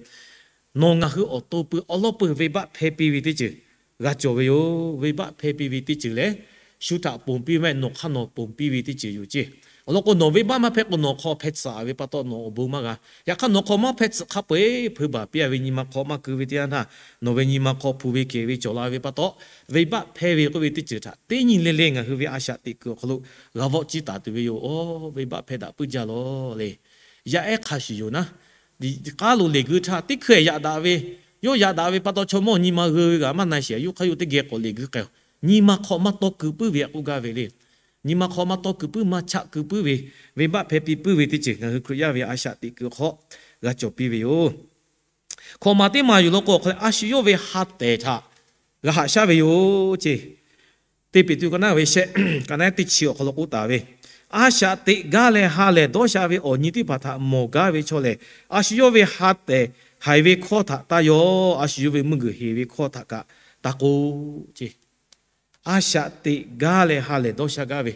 nawˬ ngaˬ hui awˬ to pui awˉ lawˉ pui venˇbaˆ hpehˇ piˇ ve teˇ ceuˬ g'a cawˬ ve yoˬ. Venˇbaˆ hpehˇ piˇ ve teˇ ceuˬ lehˬ, shu htaꞈ ponˬ piˇ mehˆ nawˬ hk'aˇ nawˬ ponˬ piˇ ve teˇ ceuˬ yoˬ ce. Awˬ lawn k'o, nawˬ venˇbaˆ maˇ hpehˇ k'o, nawˬ hk'aw hpeh tsuhꞈ ve pa taw nawˬ awˬ bon maˇ g'a. Yaꞈ hk'aˇ nawˬ hk'aw maˇ hpeh tsuhꞈ hk'a peu-eˬ hpeuꞈ baˬ piˇ-a ve nyi ma hk'aw maˇ keu ve teˇ yanˇ htaˇ, nawˬ ve nyi ma hk'aw hpu ve kehˬ ve cawˬ la ve pa taw, venˇbaˆ hpehˇ ve k'oˆ ve teˇ ceuˬ htaꞈ teˇ nyi le le ngaˬ hui ve a shaꞈ teꞈ kuiˬ awˬ hk'aw lo g'a vawˆ ciˇ taˍ tuˬ ve yoˬ. Awˬ, venˇbaˆ hpehˇ daꞈ puiˉ jaˇ lawˬ le. Yaˇ ehˉ hk'a shuˍ yoˬ naˉ, k'aˉ loꞈ leˬ gui htaˇ teˇ hkui-eˬ yaꞈ daꞈ ve, yawˇ yaꞈ daꞈ ve pa taw chaw mawˇ nyi ma g'eu ve kaꞈ maˇ na sheˍ, yawˇ hk'aˇ yawˇ teˇ geh k'awꞈ leˬ gui k'ai-oˬ. Nyi ma hk'aw maˇ tawˇ keu puiˉ ve k'oˆ gaˇ ve le. Nyi ma hk'aw maˇ tawˇ keu puiˉ, maˇ chaˆ keu puiˉ ve, venˇbaˆ hpehˇ piˇ puiˉ ve teˇ ceuˬ ngaˬ hui Hkriꞈ yaˇ ve a shaꞈ teꞈ kuiˬ hk'aw g'a cawˬ piˇ ve yoˬ. Hkawꞈ maˬ teˇ maˬ yuˬ law k'o, awˬ hk'aw leh a shu yawˇ ve ha tehˬ htaꞈ g'a haꞈ shaˉ ve yoˬ ce. Teˇ Peˍtruˆ ka naˉ ve shehˆ ka naˉ teˇ chi awˬ hk'aw lo k'oˆ taˍ ve, a shaꞈ teꞈ gaˇ leh ha lehˬ dawˇ sha ve awˬ nyi teˇ hpaˍ htaꞈ mawˬ gaˇ ve chaw lehˬ, a shu yawˇ ve ha tehˬ haiˬ ve hkawˇ htaꞈ taˇ yaw. A shu yawˇ ve meuˇ g'uiˬ heˍ ve hkawˇ htaꞈ kaꞈ taˇ k'oˆ ce. A shaꞈ teꞈ gaˇ leh ha lehˬ dawˇ sha gaˇ ve,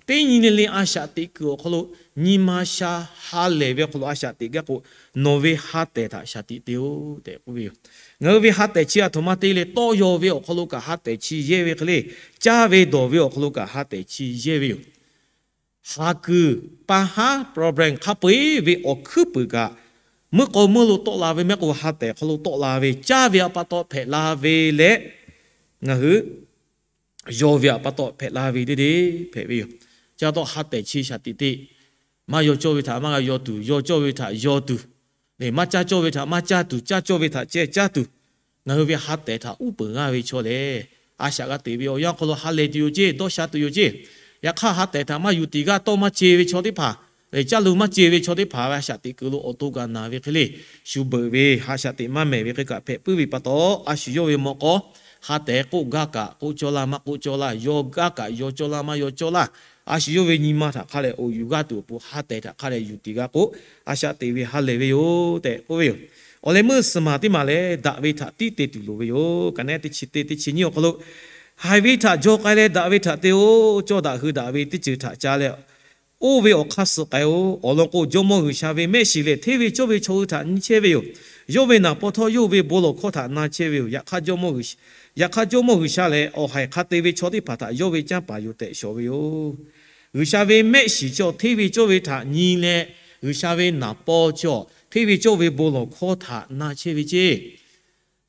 teˇ nyi le le a shaꞈ teꞈ kuiˬ awˬ hk'aw lo, nyi ma sha ha lehˬ ve awˬ hk'aw lo a shaꞈ teꞈ gaˇ k'o, nawˬ ve ha tehˬ htaꞈ shaˍ tiꞈ te-oˬ tehꞈ k'oˆ ve yoˬ. Ngaˬ hui ve ha tehˬ chi aˬ htoꞈ ma te le, tawˇ yaw ve awˬ hk'aw lo kaꞈ ha tehˬ chi yehˇ ve hk'e le, caˇ ve dawˬ ve awˬ hk'aw lo kaꞈ ha tehˬ chi yehˇ ve yoˬ. Haˍ kuiˬ, pa haˉ problem hk'a peu-eˬ ve awˬ hkuiˉ puiˍ kaꞈ, meuˇ k'aw meuˇ lo tawˆ la ve mehˆ k'o, ha tehˬ hk'aw lo tawˆ la ve, caˇ ve awˬ pa taw hpehꞈ la ve leh, ngaˬ hui yaw ve awˬ pa taw hpehꞈ la ve teˇ deˇ hpehꞈ ve yoˬ. Chi pa taw ha tehˬ chi shaˍ tiꞈ te. Maˇ yaw cawˇ ve htaꞈ maˇ g'a yaw tuˬ, yaw cawˇ ve htaꞈ yaw tuˬ, maˇ caˇ cawˇ ve htaꞈ maˇ caˇ tuˬ, caˇ cawˇ ve htaꞈ ceh caˇ tuˬ, ngaˬ hui ve ha tehˬ htaꞈ uˉ peunˍ g'aˇ ve chaw lehˬ, a shaꞈ g'a teꞈ ve awˬ yanˇ hk'aw lo ha lehˬ tuˬ yoˬ ceˇ, dawˇ sha tuˬ yoˬ ceˇ. Yaꞈ hk'aˇ ha tehˬ htaꞈ maˇ yuˬ tiˍ g'aˇ tawˇ maˇ ce ve chaw teˇ hpaˍ, caˇ lo maˇ ce ve chaw teˇ hpaˍ ve a shaꞈ teꞈ kuiˬ lo awˬ to kaꞈ naˬ ve hk'e le, shu beuꞈ ve ha shaꞈ teꞈ maˇ mehˍ ve hk'e kaꞈ hpehꞈ puiˉ ve pa taw, a shu yawˇ ve mawꞈ k'aw ha tehˬ k'oˆ gaˇ kaꞈ k'oˆ cawˇ laˇ, maˇ k'oˆ cawˇ laˇ, yaw gaˇ kaꞈ yaw cawˇ laˇ, maˇ yaw cawˇ laˇ. A shu yawˇ ve nyi ma htaꞈ hk'a lehˬ awˬ yuˬ g'aˇ tuˬ awˬ pon ha tehˬ htaꞈ hk'a lehˬ yuˬ tiˍ g'a k'o, a shaꞈ teꞈ ve ha lehˬ ve yoˬ tehꞈ k'oˆ ve yoˬ. Awˬ leh meuˇ suhˍ maˬ teˇ maˬ lehˬ, daꞈ ve htaꞈ tiˉ te tuˬ loˍ ve yoˬ. Ka naˉ teˇ chi teˇ, teˇ chi nyiˇ awˬ hk'aw lo, haiˬ ve htaꞈ jaw k'ai leh daꞈ ve htaꞈ te-oˬ. Cawˇ daꞈ hui daꞈ ve teˇ ceuˬ htaꞈ ca leh, oˇ ve awˬ hk'aˇ suh k'ai-oˬ. Awˬ lawn k'o, Jawˇmawˇ G'uiˬsha ve mehˆ shiˍ lehˬ hteˇ ve cawˇ ve chaw hui htaꞈ nyi chehˇ ve yoˬ. Yawˇ ve naˍ paw htawˇ yawˇ ve bon lawˬ hkawˇ htaꞈ na chehˇ ve yoˬ. Yaꞈ hk'aˇ, yaꞈ hk'aˇ Jawˇmawˇ G'uiˬsha lehˬ, awˬ haiˬ hk'a te ve chaw teˇ hpaˍ htaꞈ yawˇ ve canˇ paˍ yoˬ tehꞈ shawˍ ve yoˬ. G'uiˬsha ve mehˆ shiˍ chaw hteˇ ve cawˇ ve htaꞈ nyi leh, G'uiˬsha ve naˍ paw chaw hteˇ ve cawˇ ve bon lawˬ hkawˇ htaꞈ na chehˇ ve ceˇ.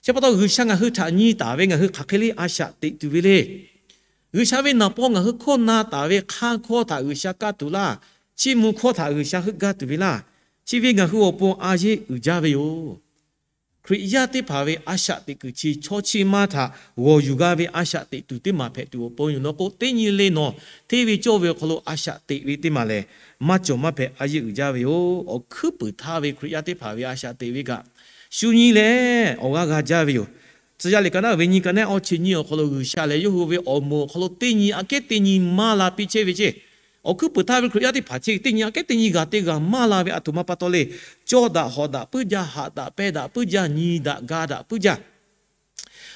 Chi pa taw, G'uiˬsha ngaˬ hui htaꞈ nyi taˍ ve ngaˬ hui hk'aˬ hk'e le a shaꞈ teꞈ tuˬ ve le. G'uiˬsha ve naˍ paw ngaˬ hui hkawˇ na taˍ ve hk'aˇ hkawˇ htaꞈ G'uiˬsha kaˇ tuˬ laˇ. Chiˇ mvuh hkawˇ htaꞈ G'uiˬsha heuˆ gaˇ tuˬ ve laˇ. Chi ve ngaˬ hui awˬ pon a yeˇ uiˍ jaˇ ve yoˬ. Hkriꞈ yaˇ teˇ hpaˍ ve a shaꞈ teꞈ kuiˬ chi chaw chi maˇ htaꞈ g'awˬ yuˬ g'a ve a shaꞈ teꞈ tuˬ teˇ maˬ hpehꞈ tuˬ awˬ pon yoˬ. Nawˬ k'o, teˇ nyi le nawˬ hteˇ ve cawˇ ve awˬ hk'aw lo a shaꞈ teꞈ ve teˇ maˬ lehˬ, maˇ cawˬ maˇ hpehꞈ a yeˇ uiˍ jaˇ ve yoˬ. Awˬ hkuiˉ puiˍ htaˇ ve Hkriꞈ yaˇ teˇ hpaˍ ve a shaꞈ teꞈ ve kaꞈ, shu nyi leh awˬ g'aˇ g'a jaˇ ve yoˬ. Tcuh yaˇ liꞈ ka naˉ ve nyi ka naˉ awˇ chi nyi awˬ hk'aw lo G'uiˬsha lehˬ yawˇ hui ve awˬ moˍ awˬ hk'aw lo teˇ nyi aꞈ kehˉ teˇ nyi maˇ la piˇ chehˇ ve ceˇ. Awˬ hkuiˉ puiˍ htaˇ ve Hkriꞈ yaˇ teˇ hpaˍ chi teˇ nyi aꞈ kehˉ teˇ nyi g'aˬ te g'aˬ maˇ la ve a htoꞈ ma pa taw le. Cawˇ daꞈ hawꞈ daꞈ puiˉ jaˇ, haꞈ daꞈ pehˇ daꞈ puiˉ jaˇ, nyi daꞈ ga daꞈ puiˉ jaˇ.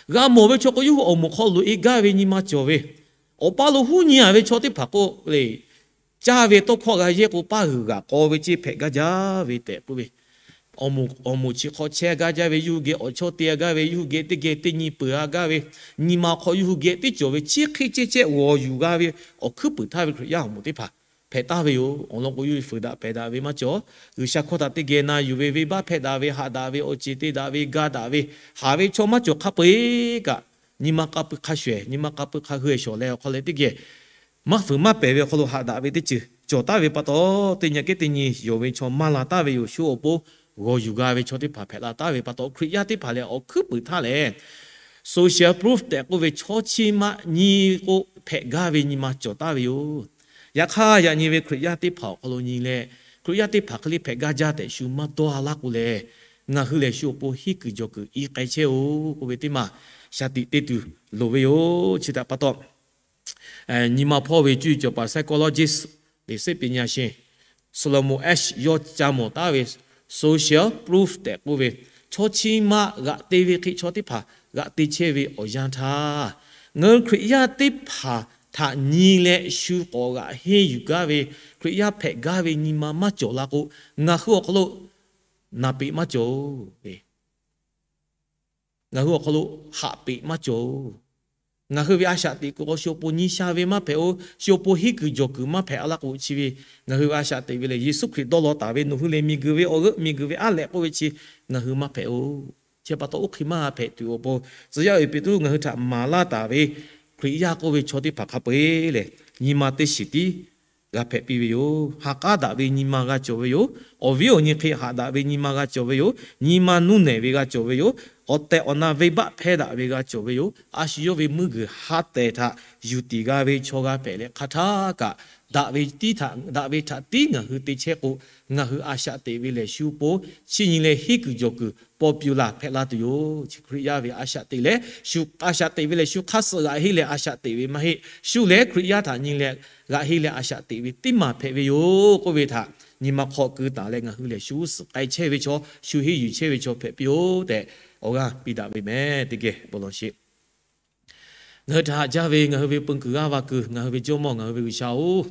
G'a mawˬ ve chaw k'o, yawˇ hui awˬ moˍ hk'aw loꞈ e gaˇ ve nyi ma cawˬ ve, awˬ paˇ lo huˉ nyi a ve chaw teˇ hpaˍ k'o le, caˇ ve tawˇ hkawˇ g'a yehˇ k'o, paˇ g'uiˬ g'aꞈ k'aw ve ceˇ hpehꞈ gaˇ jaˇ ve tehꞈ k'oˆ ve, awˬ moˍ chi hk'aw chehˇ gaˇ jaˇ ve, yawˇ hui geh awˬ chawˇ te a gaˇ ve, yawˇ hui geh teˇ geh teˇ nyi peuˬ a gaˇ ve, nyi ma hk'aw yawˇ hui geh teˇ cawˬ ve chi hk'e chehˇ chehˇ g'awˬ yuˬ g'a ve, awˬ hkuiˉ puiˍ htaˇ ve Hkriꞈ yaˇ awˬ moˍ teˇ hpaˍ hpehꞈ taˍ ve yoˬ. Awˬ lawn k'o, yawˇ hui fuiˍ daꞈ pehˬ daꞈ ve maˇ cawˬ. G'uiˬsha hkawˇ htaꞈ teˇ geh na yuˬ ve, venˇbaˆ hpehˇ daꞈ ve, haꞈ daꞈ ve, awˬ ceˬ te daꞈ ve, ga daꞈ ve, haˍ ve chaw maˇ cawˬ hk'a peu-eˬ kaꞈ, nyi ma k'a peu hk'a shuˍ ehˍ, nyi ma k'a peu hk'a hui ehˍ shawˍ leh awˬ hk'aw leh teˇ geh maˇ fuiˍ maˇ pehˍ ve awˬ hk'aw lo haꞈ daꞈ ve teˇ ceuˬ cawˬ taˍ ve pa taw, teˇ nyi aꞈ kehˉ teˇ nyi yonˍ ve chaw maˇ la taˍ ve yoˬ. Shu awˬ pon g'awˬ yuˬ g'a ve chaw teˇ hpaˍ hpehꞈ la taˍ ve pa taw, Hkriꞈ yaˇ teˇ hpaˍ lehˬ awˬ hkuiˉ puiˍ htaˇ lehˬ, social proof tehꞈ k'oˆ ve chaw chi maˇ nyi k'o hpehꞈ gaˇ ve nyi ma cawˬ taˍ ve yoˬ. Yaꞈ hk'aˇ, yaꞈ nyi ve Hkriꞈ yaˇ teˇ hpaˍ awˬ hk'aw lo nyi leh, Hkriꞈ yaˇ teˇ hpaˍ hk'e le hpehꞈ gaˇ jaˇ tehꞈ shu maˇ dawˇ a laˇ k'o lehˬ, ngaˬ hui lehˬ shu awˬ pon henˇ kuiˬ jawˬ kuiˬ i k'ai chehˇ-oˬ k'oˆ ve teˇ maˬ shaˍ tiꞈ te tuˬ loˍ ve yoˬ. Chi htaꞈ pa taw, nyi ma hpawˇ ve cuˇ yiˍ cawˬ paˍ psychologist, เลเซปิญญาเชน Solomon Asch yawˇ ca mawˬ taˍ ve social proof tehꞈ k'oˆ ve, chaw chi maˇ g'aꞈ te ve hk'e chaw teˇ hpaˍ g'aꞈ te chehˇ ve awˬ yanˇ htaˇ, ngaˬ hui Hkriꞈ yaˇ teˇ hpaˍ htaꞈ nyi leh shu k'awꞈ g'aꞈ henˇ yuˬ gaˇ ve, Hkriꞈ yaˇ hpehꞈ gaˇ ve nyi ma maˇ cawˬ la k'o, ngaˬ hui awˬ hk'aw lo naˍ peꞈ maˇ cawˬ-oˬ. Ngaˬ hui awˬ hk'aw lo haꞈ peꞈ maˇ cawˬ-oˬ. Ngaˬ hui ve a shaꞈ teꞈ kuiˬ k'o, shu awˬ pon nyi sha ve maˇ hpehꞈ-oˬ. Shu awˬ pon henˇ kuiˬ jawˬ kuiˬ maˇ hpehꞈ a laˇ k'o, chi ve ngaˬ hui ve a shaꞈ teꞈ ve lehˬ, Yeˍsuˆ Hkriꞈ dawˇ law taˍ ve, nawˬ hui lehˬ miˬguiˬ ve awˬ g'euˆ miˬguiˬ ve aˉ lehꞈ k'oˆ ve chi ngaˬ hui maˇ hpehꞈ-oˬ. Chi pa taw oˇ hk'e maˇ hpehꞈ tuˬ awˬ pon, tcuh yaˇ uiˍ Peˍtruˆ ngaˬ hui htaꞈ maˍ laˇ taˍ ve Hkriꞈ yaˇ k'oˆ ve chaw teˇ hpaˍ hk'a peu-eˬ lehˬ, nyi ma teˇ shiˍ tiˉ g'a hpehꞈ piˇ ve yoˬ. Ha k'aˉ daꞈ ve nyi ma g'a cawˬ ve yoˬ. Awˬ viˉ awˬ nyi hk'e haꞈ daꞈ ve nyi ma g'a cawˬ ve yoˬ. Nyi ma nuˇ nehˬ ve g'a cawˬ ve yoˬ. Awˬ tehˬ awˬ na venˇbaˆ hpehˇ daꞈ ve g'a cawˬ ve yoˬ. A shu yawˇ ve meuˇ g'uiˬ ha tehˬ htaꞈ yuˬ tiˍ g'a ve chaw g'a hpehꞈ leh, hk'a htaˇ kaꞈ daꞈ ve tiˉ htaꞈ, daꞈ ve htaꞈ tiˉ ngaˬ hui te chehˇ k'o, ngaˬ hui a shaꞈ teꞈ ve lehˬ shu pon chiˇ nyi leh henˇ kuiˬ jawˬ kuiˬ popular hpehꞈ la tuˬ yoˬ. Chi Hkriꞈ yaˇ ve a shaꞈ teꞈ leh shu, a shaꞈ teꞈ ve lehˬ shu hk'aˇ suh g'aꞈ henˇ leh a shaꞈ teꞈ ve maˇ heˆ. Shu lehˬ Hkriꞈ yaˇ htaꞈ nyi leh g'aꞈ henˇ leh a shaꞈ teꞈ ve teˇ maˬ hpehꞈ ve yoˬ k'oˆ ve htaꞈ nyi ma hk'aw keu taˍ leh, ngaˬ hui lehˬ shu g'uˇ suhˍ k'ai chehˇ ve chaw, shu henˇ yuˬ chehˇ ve chaw hpehꞈ piˇ-oˆ tehꞈ awˬ g'aˇ piˇ daꞈ ve mehˍ. Teˇ geh bon lawˬ sheˍ. Ngaˬ hui htaꞈ haꞈ jaˇ ve ngaˬ hui ve peun kuiˬ g'aˇ va kuiˬ, ngaˬ hui ve Jawˇmawˇ, ngaˬ hui ve G'uiˬsha-oˬ,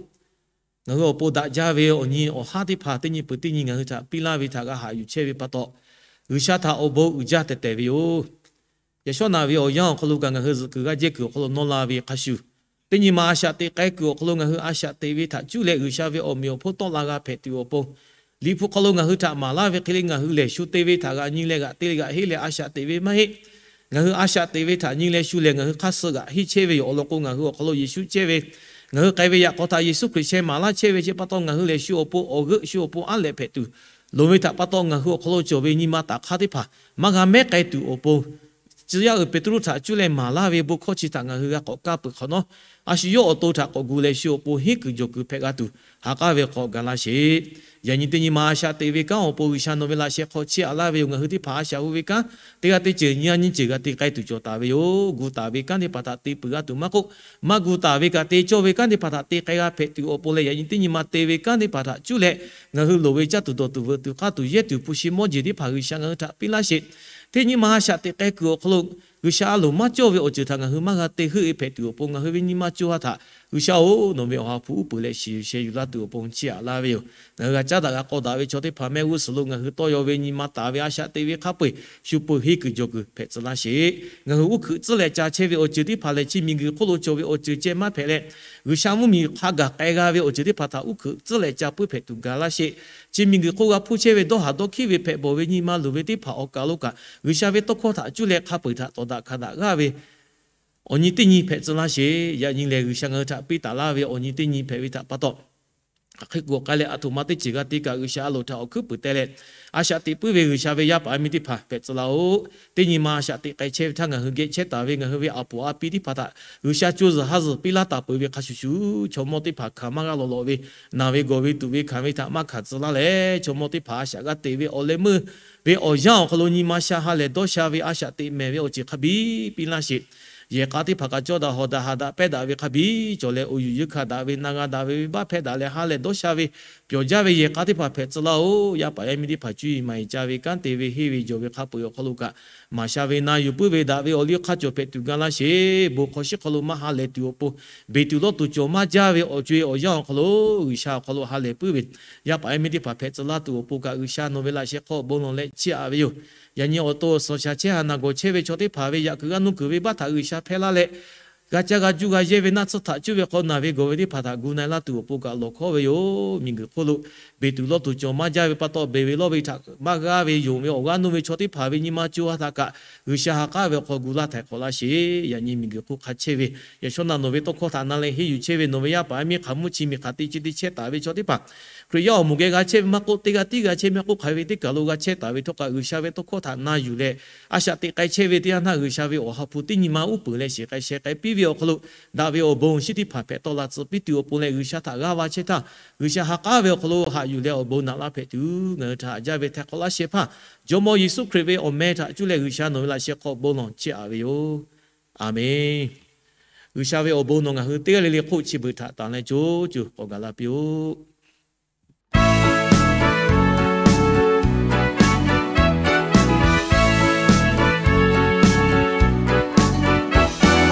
ngaˬ hui awˬ pon daꞈ jaˇ ve awˬ nyi awˬ haˉ teˇ hpaˍ teˇ nyi peuˬ teˇ nyi ngaˬ hui htaꞈ piˇ laˇ ve htaꞈ g'a haꞈ yuˬ chehˇ ve pa taw, G'uiˬsha htaꞈ awˬ bon uiˍ jaˇ tehˬ tehˬ ve yoˬ. Yaꞈ shawˉ naꞈ ve awˬ yanˇ awˬ hk'aw lo kaꞈ ngaˬ hui zuhꞈ kuiˬ g'aˇ jehˇ kuiˬ awˬ hk'aw lo nawˇ la ve hk'a shuˍ, teˇ nyi ma a shaꞈ teꞈ k'ai kuiˬ awˬ hk'aw lo ngaˬ hui a shaꞈ teꞈ ve htaꞈ cuˇ leh G'uiˬsha ve awˬ meꞈ awˬ hponˇ tawˆ la g'a hpehꞈ tuˬ awˬ pon, Liꞈ hpu hk'aw lo ngaˬ hui htaꞈ maˍ laˇ ve hk'e le, ngaˬ hui lehˬ shu te ve htaꞈ g'aꞈ nyi leh g'aꞈ te leh g'aꞈ henˇ leh a shaꞈ teꞈ ve maˇ heˆ. Ngaˬ hui a shaꞈ teꞈ ve htaꞈ nyi leh shu lehˬ ngaˬ hui hk'aˇ suh g'aꞈ henˇ chehˇ ve yoˬ. Awˬ lawn k'o, ngaˬ hui awˬ hk'aw lo Yeˍsuˆ chehˇ ve, ngaˬ hui k'ai ve yaꞈ k'aw htaꞈ Yeˍsuˆ Hkriꞈ sheh maˍ laˇ chehˇ ve chi pa taw, ngaˬ hui lehˬ shu awˬ pon awˬ g'euˆ, shu awˬ pon aˉ lehꞈ hpehꞈ tuˬ loˍ ve htaꞈ pa taw, ngaˬ hui awˬ hk'aw lo cawˬ ve nyi ma taˍ hk'aˇ teˇ hpaˍ maˇ g'a mehˉ k'ai tuˬ awˬ pon, tcuh yaˇ uiˍ Peˍtruˆ htaꞈ cuˇ leh maˍ laˇ ve bon hkawˇ chi htaꞈ ngaˬ hui g'a k'awꞈ kaˇ peuˬ hk'awꞈ nawˉ, a shu yawˇ awˬ to htaꞈ k'awꞈ gu leh shu awˬ pon henˉ kuiˬ jawˬ kuiˬ hpehꞈ g'a tuˬ, ha k'aˉ ve hk'aw gaˬ laˇ sheˍ. Yaꞈ nyi teˇ nyi ma a shaꞈ teꞈ ve kanˉ awˬ pon G'uiˬsha nawˬ ve laꞈ sheh hk'aw chiˇ aꞈ laˇ ve yoˬ. Ngaˬ hui teˇ hpaˍ a shaꞈ hu ve kanˉ teˇ g'aˇ teˇ ceuˬ nyi a nyi ceuˬ g'a te k'ai tuˬ cawˬ taˍ ve yoˬ. Gu taˍ ve kanˉ teˇ hpaˍ htaꞈ te peuˬ g'a tuˬ maˇ k'oˆ, maˇ gu taˍ ve kaꞈ te cawˇ ve kanˉ teˇ hpaˍ htaꞈ te k'ai g'a hpehꞈ tuˬ awˬ pon leh, yaꞈ nyi teˇ nyi ma te ve kanˉ teˇ hpaˍ htaꞈ cuˇ leh ngaˬ hui loˍ ve caˇ tuˬ dawˬ tuˬ veuꞈ tuˬ k'aˇ tuˬ yehˇ tuˬ hpu shi mawˇ jeˬ teˇ hpaˍ G'uiˬsha ngaˬ hui htaꞈ piˇ laˇ sheˍ. Teˇ nyi ma a shaꞈ teꞈ k'ai kuiˬ awˬ hk'aw lo G'uiˬsha a loˍ maˇ cawˇ ve awˬ ceuˬ htaꞈ ngaˬ hui maˇ g'a te heuˆ ve hpehꞈ tuˬ awˬ pon, ngaˬ hui ve nyi ma co ha htaꞈ G'uiˬsha-oˬ, nawˬ ve awˬ ha hpu uˉ peunˍ leh shiˍ yuˬ sheh yuˬ laˇ tuˬ awˬ pon chiˇ aꞈ laˇ ve yoˬ. Ngaˬ hui g'a caˉ daꞈ g'a k'aw daꞈ ve chaw teˇ hpaˍ mehˆ g'uˇ suhˍ lo ngaˬ hui tawˇ yaw ve nyi ma taˍ ve a shaꞈ teꞈ ve hk'a peu-eˬ shu peuˬ henˇ kuiˬ jawˬ kuiˬ hpehꞈ tcuh laˇ sheˍ. Ngaˬ hui uˉ hkuiꞈ tcuhˉ leh ca chehˇ ve awˬ ceuˬ teˇ hpaˍ lehˬ, chi miˬguiˬ hk'oˆ lo cawˬ ve awˬ ceuˬ ceh maˇ hpehꞈ leh, G'uiˬsha mvuhˇmiˬ hk'a gaˬ k'ai g'a ve awˬ ceuˬ teˇ hpaˍ htaꞈ uˉ hkuiꞈ tcuhˉ leh ca puiˉ hpehꞈ tuˬ gaˬ laˇ sheˍ. Chi miˬguiˬ hk'oˆ g'a hpuˇ chehˇ ve dawˇ haˍ dawˇ hkiˉ ve hpehꞈ bawˬ ve nyi ma luˬ ve teˇ hpaˍ awˬ kaˬ lo kaꞈ, G'uiˬsha ve tawˇ hkawˇ htaꞈ cuˇ leh hk'a peu-eˬ htaꞈ tawˍ daꞈ hkanˍ daꞈ g'aˇ ve awˬ nyi teˇ nyi hpehꞈ tcuh laˇ sheˍ. Yaꞈ nyi lehˬ, G'uiˬsha ngaˬ hui htaꞈ piˇ taˍ laˇ ve awˬ nyi teˇ nyi hpehꞈ ve htaꞈ pa taw, hk'aˬ hk'e k'oˆ k'ai leh, aˬ htoꞈ ma teˇ ceuˬ g'a te kaꞈ G'uiˬsha a loˍ htaꞈ awˬ hkuiˉ puiˍ teh leh, a shaꞈ teꞈ puiˉ ve G'uiˬsha ve yaˇ paˍ yaˇ miˇ teˇ hpaˍ hpehꞈ tcuh laˇ-oˆ. Teˇ nyi ma a shaꞈ teꞈ k'ai chehˇ ve htaˇ ngaˬ hui geh chehˇ taˍ ve ngaˬ hui ve aˬ poˍ a pi teˇ hpaˍ htaꞈ G'uiˬsha co zuhˬ ha zuhˬ piˇ laˇ taˍ peuˬ ve hk'a shuˍ shuˍ, chaw mawˇ teˇ hpaˍ hkanˍ maˇ g'a lawˬ lawꞈ ve, naˬ ve gawˬ ve tuˬ ve hkanˍ ve htaꞈ maˇ hkanˍ tcuh laˇ leh, chaw mawˇ teˇ hpaˍ a shaꞈ g'a te ve awˬ leh meuˇ ve awˬ yanˇ awˬ hk'aw lo nyi ma sha ha lehˬ dawˇ sha ve a shaꞈ teꞈ mehˍ ve awˬ ceuˬ hk'a biˇ piˇ laˇ sheˍ. Yehˬ k'a teˇ hpaˍ kaꞈ cawˇ daꞈ hawˍ daꞈ haꞈ daꞈ pehˇ daꞈ ve hk'a biˇ cawˬ leh, oˬ yuˬ yeunˇ hkanˍ daꞈ ve, na g'a daꞈ ve venˇbaˆ hpehˇ daꞈ leh ha lehˬ dawˇ sha ve, pyawˬ jaˇ ve yehˬ k'a teˇ hpaˍ hpehꞈ tcuh laˇ-oˆ. Yaˇ paˍ yaˇ miˇ teˇ hpaˍ cuˇ yiˍ maˍ yiˍ ca ve kanˉ te ve henˇ ve jawˬ ve hk'a peu-eˬ awˬ hk'aw lo kaꞈ, maˍ sha ve na yuˬ puiˉ ve daꞈ ve awˬ liˇ hk'a cawˬ hpehꞈ tuˬ ga laˇ sheˍ. Bon hk'aw shiˉ hk'aw lo maˇ ha lehˬ tuˬ awˬ pon, beˬ tuˬ lawˇ tuˬ cawˬ maˇ jaˇ ve awˬ co-e awˬ yanˇ awˬ hk'aw lo G'uiˬsha awˬ hk'aw lo ha lehˬ puiˉ ve yaˇ paˍ yaˇ miˇ teˇ hpaˍ hpehꞈ tcuh laˇ tuˬ awˬ pon kaꞈ, G'uiˬsha nawˬ ve laꞈ sheh hk'aw bon lawˬ leh chiˇ aꞈ ve yoˬ. Yaꞈ nyi awˬ to awˬ suhˍ shaˍ chehˇ haꞈ naˬ gawˬ chehˇ ve chaw teˇ hpaˍ ve yaꞈ kuiˬ g'aˇ nuˇ kuiˬ venˇbaˆ htaꞈ G'uiˬsha hpehˇ laˇ leh, g'a caˇ g'a juˇ g'a yehˇ ve naˆ tsuhˇ htaꞈ cuˇ ve hk'aw naˬ ve gawˬ ve teˇ hpaˍ htaꞈ gu na-e laˇ tuˬ awˬ pon kaꞈ lawˬ hkawˉ ve yoˬ. Miˬguiˬ hk'oˆ lo beˬ tuˬ lawˇ tuˬ cawˬ maˇ jaˇ ve pa taw, beˬ ve lawˇ ve htaꞈ maˇ g'aˇ ve yonˍ ve awˬ g'aˇ nuˇ ve chaw teˇ hpaˍ ve nyi ma co ha htaꞈ kaꞈ G'uiˬsha ha k'aˉ ve awˬ hk'aw gu laˇ htaiˍ hk'awꞈ laˇ sheˍ. Yaꞈ nyi miˬguiˬ hk'oˆ hk'a chehˇ ve, yaꞈ shawˉ naꞈ nawˬ ve tawˇ hkawˇ htaꞈ na leh henˇ yuˬ chehˇ ve nawˬ ve yaˇ paˍ yaˇ miˇ hk'aˬ mvuhˇ chi miˬ hk'aˬ te chi te chehˇ taˍ ve chaw teˇ hpaˍ, Hkriꞈ yaˇ awˬ moˍ geh g'a chehˇ ve maˇ k'oˆ, teˇ g'aˇ tiˉ g'a chehˇ maˇ k'oˆ, hk'aˬ hk'e ve teˇ kaˬ lo g'a chehˇ taˍ ve htawˇ kaꞈ, G'uiˬsha ve tawˇ hkawˇ htaꞈ na yuˬ leh a shaꞈ teꞈ k'ai chehˇ ve teˇ yanˇ htaˇ, G'uiˬsha ve awˬ ha hpu teˇ nyi ma uˉ peunˍ leh shiˍ k'ai sheh k'ai piˇ ve awˬ hk'aw lo, daꞈ ve awˬ bon awˬ shinˉ teˇ hpaˍ hpehꞈ tawˆ la tcuh piˇ tuˬ awˬ pon leh, G'uiˬsha htaꞈ g'aˇ va chehˇ htaˇ, G'uiˬsha ha k'aˉ ve awˬ hk'aw lo haꞈ yuˬ leh awˬ bon naꞈ laˇ hpehꞈ tuˬ, ngaˬ hui htaꞈ haꞈ jaˇ ve htaiˍ hk'awꞈ laˇ shehˍ hpaˇ, Jawˇmawˇ Yeˍsuˆ Hkriꞈ ve awˬ meh htaꞈ cuˇ leh G'uiˬsha nawˬ ve laꞈ sheh hk'aw bon lawˬ chiˇ aꞈ ve yoˬ. A menˬ. G'uiˬsha ve awˬ bon nawˬ ngaˬ hui teˇ g'aˇ le le hk'oˆ chi beuꞈ htaꞈ tanˬ leh co cuˬ k'awꞈ gaˬ la piˇ-oˆ.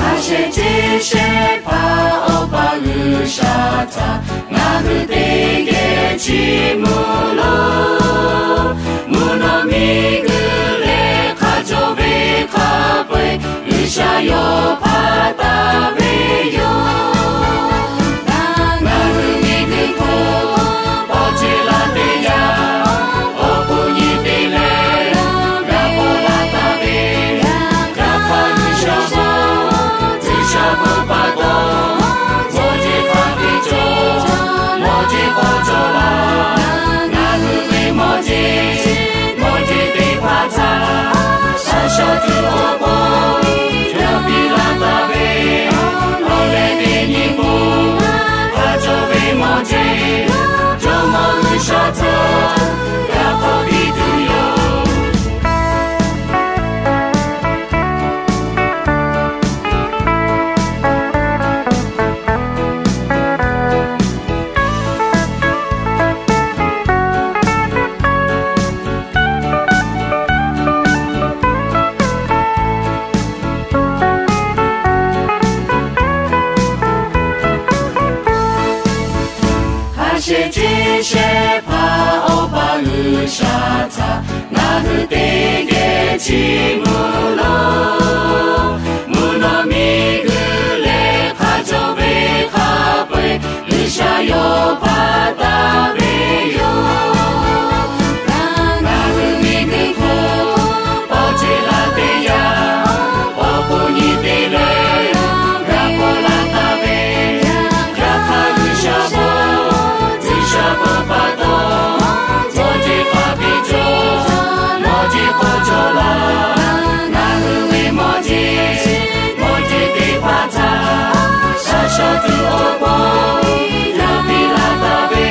A shehˍ ceˇ shehˍ hpaˇ Awˬ pa G'uiˬsha htaꞈ ngaˬ hui teˇ geh chiˇ mvuh loˬ. Mvuhˇ naw miˬguiˬ leh hk'a cawˬ ve hk'a peu-eˬ G'uiˬsha yawˇ hpaˇ taˍ ve yoˬ. Ngaˬ hui miˬguiˬ hk'oˆ pawˇ ceˬ la teˇ yanˇ, awˬ hpu nyi te leh g'a paw la taˍ ve, yaꞈ hk'aˇ G'uiˬsha, G'uiˬsha bon pa taw, mawˇ jeˬ hk'a ve cawˬ, mawˇ jeˬ k'awꞈ cawˬ laˇ. Ngaˬ hui ve mawˇ jeˬ, mawˇ jeˬ teˇ hpaˍ htaꞈ shaˍ shaw tuˬ awˬ pon, yawˇ piˇ laˇ taˍ ve awˬ leh teˇ nyi k'o, hk'a cawˬ ve mawˇ jeˬ, Jawˇmawˇ G'uiˬsha htaꞈ g'a k'awꞈ piˇ tuˬ yoˬ. A shehˍ ceˇ shehˍ hpaˇ Awˬ pa G'uiˬsha htaꞈ ngaˬ hui teˇ geh chiˇ mvuh loˬ. Mvuhˇ naw miˬguiˬ leh hk'a cawˬ ve hk'a peu-eˬ G'uiˬsha yawˇ hpaˇ taˍ ve yoˬ. Ngaˬ hui miˬguiˬ hk'oˆ pawˇ ceˬ la teˇ yanˇ, awˬ hpu nyi te leh g'a paw la taˍ ve, yaꞈ hk'aˇ G'uiˬsha bon, G'uiˬsha bon pa taw, mawˇ jeˬ hk'a ve cawˬ, mawˇ jeˬ k'awꞈ cawˬ laˇ. Ngaˬ hui ve mawˇ jeˬ, mawˇ jeˬ teˇ hpaˍ htaꞈ shaˍ shaw tuˬ awˬ pon, yawˇ piˇ laˇ taˍ ve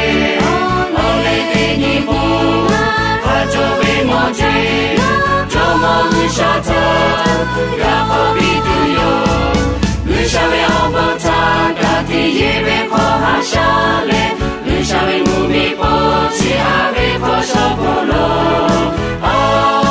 awˬ leh teˇ nyi k'o, hk'a cawˬ ve mawˇ jeˬ, Jawˇmawˇ G'uiˬsha htaꞈ g'a k'awꞈ piˇ tuˬ yoˬ. G'uiˬsha ve awˬ bon htaꞈ ka tiꞈ yeˬ ve hk'aw haꞈ shaˉ leh, G'uiˬsha ve mvuhˇmiˬ hpawˇ chi a ve hk'aw shaw hpoˆ loˬ.